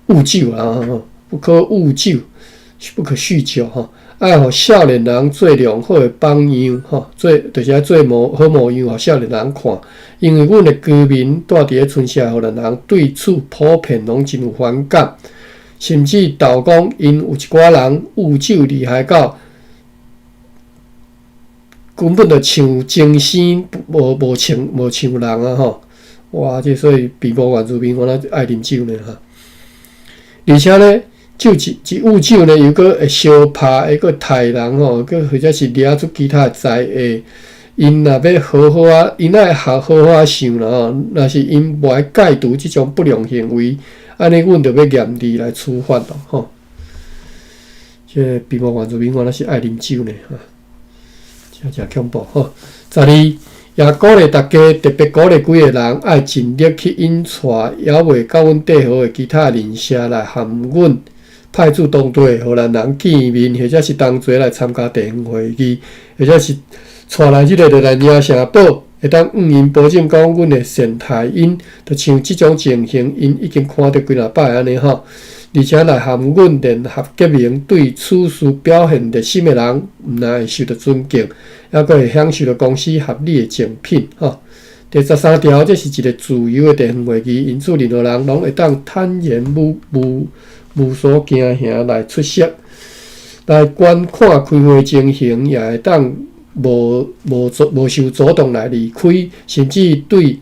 誤酒啊吼，不可誤酒，不可酗酒吼，愛予少年人做良好的榜樣吼，做就是愛做模好模樣，予少年人看。因為阮的居民蹛佇咧村社的荷蘭人對此普遍攏真有反感，甚至鬥講𪜶有一寡人誤酒厲害到根本就像精神無像人啊吼！哇，這所以比無原住民原來愛啉酒呢哈。而且呢，酒一一誤酒呢，又閣會相拍，會閣刣人吼，閣或者是掠出其他的才藝。𪜶若欲好好仔，𪜶愛學好好仔想啦吼。若是𪜶無愛戒除這種不良行為，按呢阮就欲嚴厲來處罰咯吼。這个比無原住民原來是愛啉酒呢哈。真正恐怖吼！十二也鼓勵大家，特別鼓勵幾个人愛盡力去引帶猶未佮阮締好的其他鄰舍來和阮派駐當地的荷蘭人見面，或者是同齊來參加地方會議，或者是帶來這个熱蘭遮城堡，會當向𪜶保證講阮會善待𪜶，就像這種情形，𪜶已經看著幾若擺按呢吼。而且來和阮聯合結盟，對此事表現熱心的人，毋但會受到尊敬，猶閣會享受著公司合理的贈品。吼，第十三條，這是一个自由的地方會議，因此任何人攏會當坦然無所驚嚇來出席，來觀看開會情形，也會當無受阻擋來離開，甚至對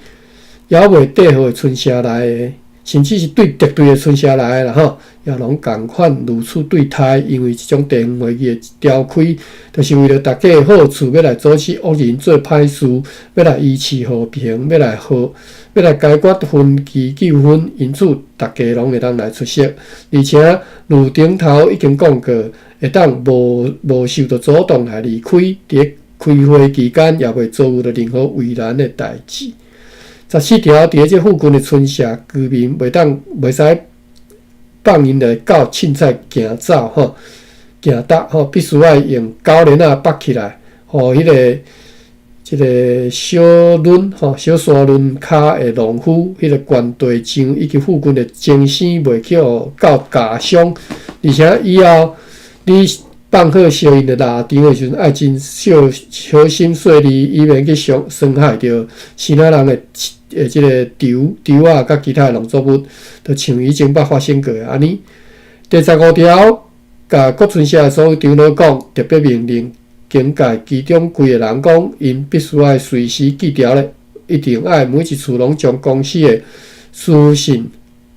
猶未締好的村社來的。甚至是對敵對的村社來的啦吼，也攏仝款如此對待，因為這種地方會議的召開，就是為著大家的好處，欲來阻止惡人做歹事，欲來維持和平，欲來解決分歧糾紛，因此大家攏會當來出席。而且如頂頭已經講過，會當無受著阻擋來離開，佇開會期間也袂遭遇著任何為難的代誌。十四條，佇咧這附近的村社居民，袂使放𪜶的狗凊彩行走吼，行搭吼，必須愛用狗鏈仔縛起來，予彼个這个小崙吼，小山崙跤的農夫，彼个關地匠以及附近的精生袂去予狗咬傷，而且以後你放火燒𪜶的獵場的時陣，愛真小心細膩，以免去傷害著其他人的這个稻稻仔佮其他的農作物，就像以前捌發生過的按呢。第十五條，共各村社的所有長老講，特別命令警戒其中幾个人講，𪜶必須愛隨時記牢咧，一定愛每一次攏將公司的書信、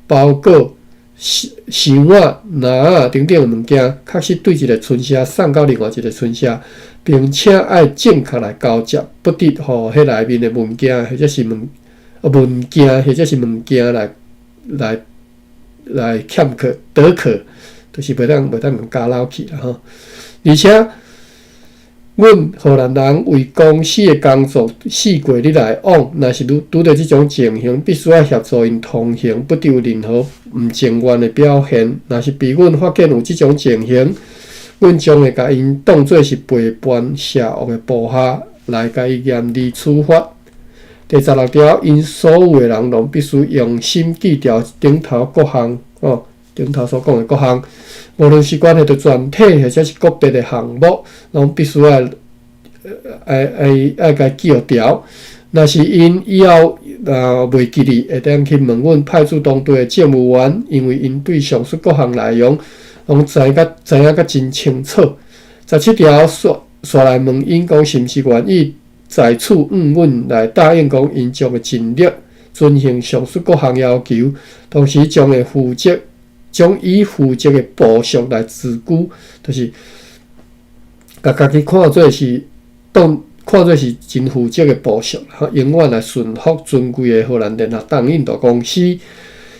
包裹、箱仔、籃仔等等的物件，確實對一个村社送到另外一个村社，並且愛正確來交接，不得予彼內面的文件或者是物件來欠缺倒扣，就是袂當共加漏去啦吼。而且阮荷蘭人為公司的工作四過你來往，若是拄拄著這種情形，必須愛協助𪜶通行，不得有任何毋情願的表現。若是被阮發現有這種情形，阮將會共𪜶當做是背叛邪惡的部下，來共伊嚴厲處罰。第16條，𪜶所有的人攏必須用心記牢頂頭各項，哦，頂頭所講的各項，無論是關係著全體或者是個別的項目，攏必須愛愛愛愛共記牢。若是𪜶以後若袂記得，會當去問阮派駐當地的政務員，因為𪜶對上述各項內容攏知甲知影甲真清楚。17條，煞煞來問𪜶講是毋是願意在此向阮來答應講，𪜶將會盡力遵行上述各項要求，同時將會負責將以負責的部屬來自居，就是共家己看做是當看做是真負責的部屬，永遠來順服尊貴的荷蘭聯合東印度公司，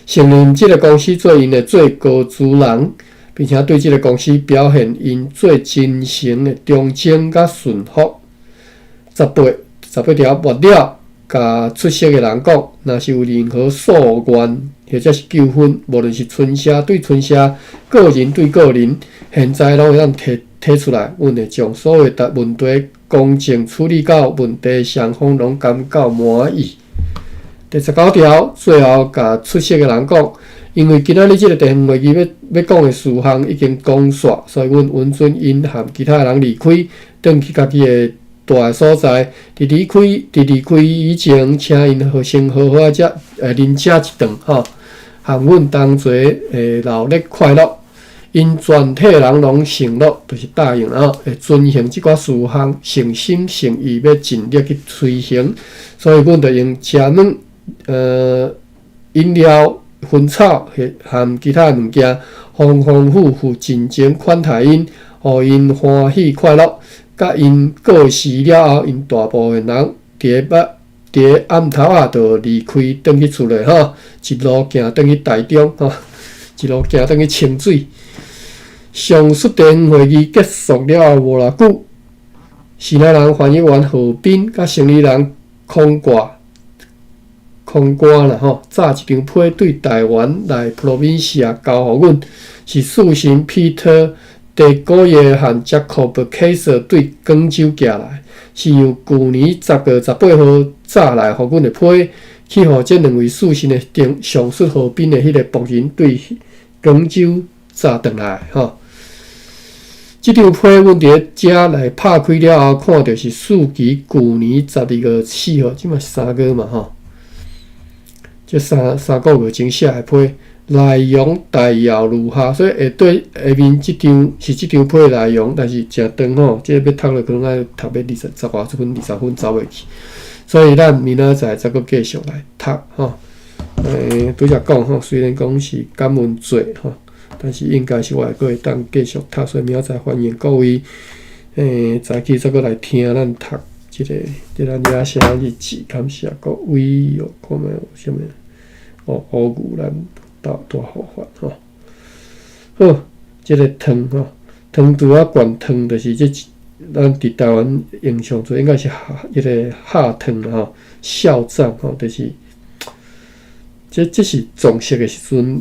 承認這个公司做𪜶的最高主人，並且對這个公司表現𪜶最真誠的忠貞佮順服。18條末了，共出席的人講，若是有任何訴願或者是糾紛，無論是村社對村社，個人對個人，現在攏會當提提出來，阮會將所有的問題公正處理到問題雙方攏感覺滿意。第19條，最後共出席的人講，因為今仔日這个地方會議欲欲講的事項已經講煞，所以阮允准𪜶和其他的人離開，轉去家己的蹛的所在。佇離開佇離開以前，請𪜶好先好好仔食，啉食一頓吼，和阮同齊會鬧熱快樂。𪜶全體人攏承諾，就是答應吼，會遵行這寡事項，誠心誠意欲盡力去推行。所以，阮就用食物、飲料、薰草和其他物件，豐豐富富盡情款待𪜶，予𪜶歡喜快樂。佮𪜶告辭了後，𪜶大部分人佇个佇个暗頭仔就離開，轉去厝內吼，一路行轉去台中吼，一路行轉去清水。上述地方會議結束了後無偌久，爍爁人翻譯員何斌佮生理人孔掛孔官啦吼，紮一張批對台灣來 Provincia 交予阮，是士紳 Peter 德古耶和 Jacob Kaiser 對廣州寄來，是由舊年10月18號紮來予阮的批，去予這兩位士紳的頂上述何斌的彼个僕人對廣州紮轉來吼。這張批阮佇咧遮來拍開了後，看著是事期舊年12月4號，這嘛是3月嘛吼。這三三個月前寫的批，內容大要如下，所以下底下面這張是這張批的內容，但是誠長吼，這个欲讀落可能愛讀欲二十十外分、20分走袂去，所以咱明仔載再閣繼續來讀吼。拄才講吼，雖然講是感恩節吼，但是應該是我會閣會當繼續讀，所以明仔載歡迎各位，早起再閣來聽咱讀這个這咱野聲日誌，感謝各位哦，看覓有啥物？哦，烏牛咱大大護法吼。好，這个湯吼，湯拄仔灌湯，就是這咱佇台灣用上濟應該是彼个孝湯吼，孝葬吼，就是這這是葬式的時陣，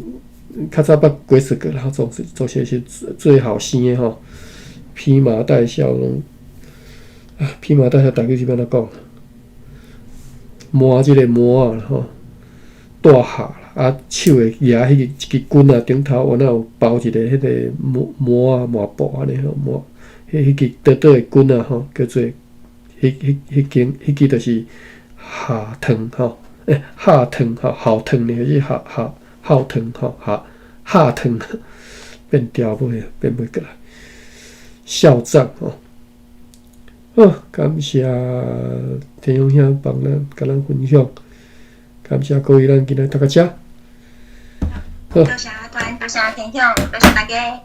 較早捌解釋過啦，葬式葬式是最後生的吼，披麻戴孝攏啊，披麻戴孝台語是欲按怎講？抹這个抹仔吼。帶孝啦，啊，手會舉彼个一支棍仔頂頭，原來有包一个彼个抹抹仔抹布按呢吼，抹彼彼支短短的棍仔吼，叫做彼彼彼間彼支就是孝湯吼，孝湯吼，孝湯呢，是孝孝孝湯吼，孝孝湯變調尾變袂過來，孝葬吼。好，感謝天勇兄幫咱共咱分享。感謝各位，咱今日讀到遮。多謝阿關，多謝天雄，多謝大家。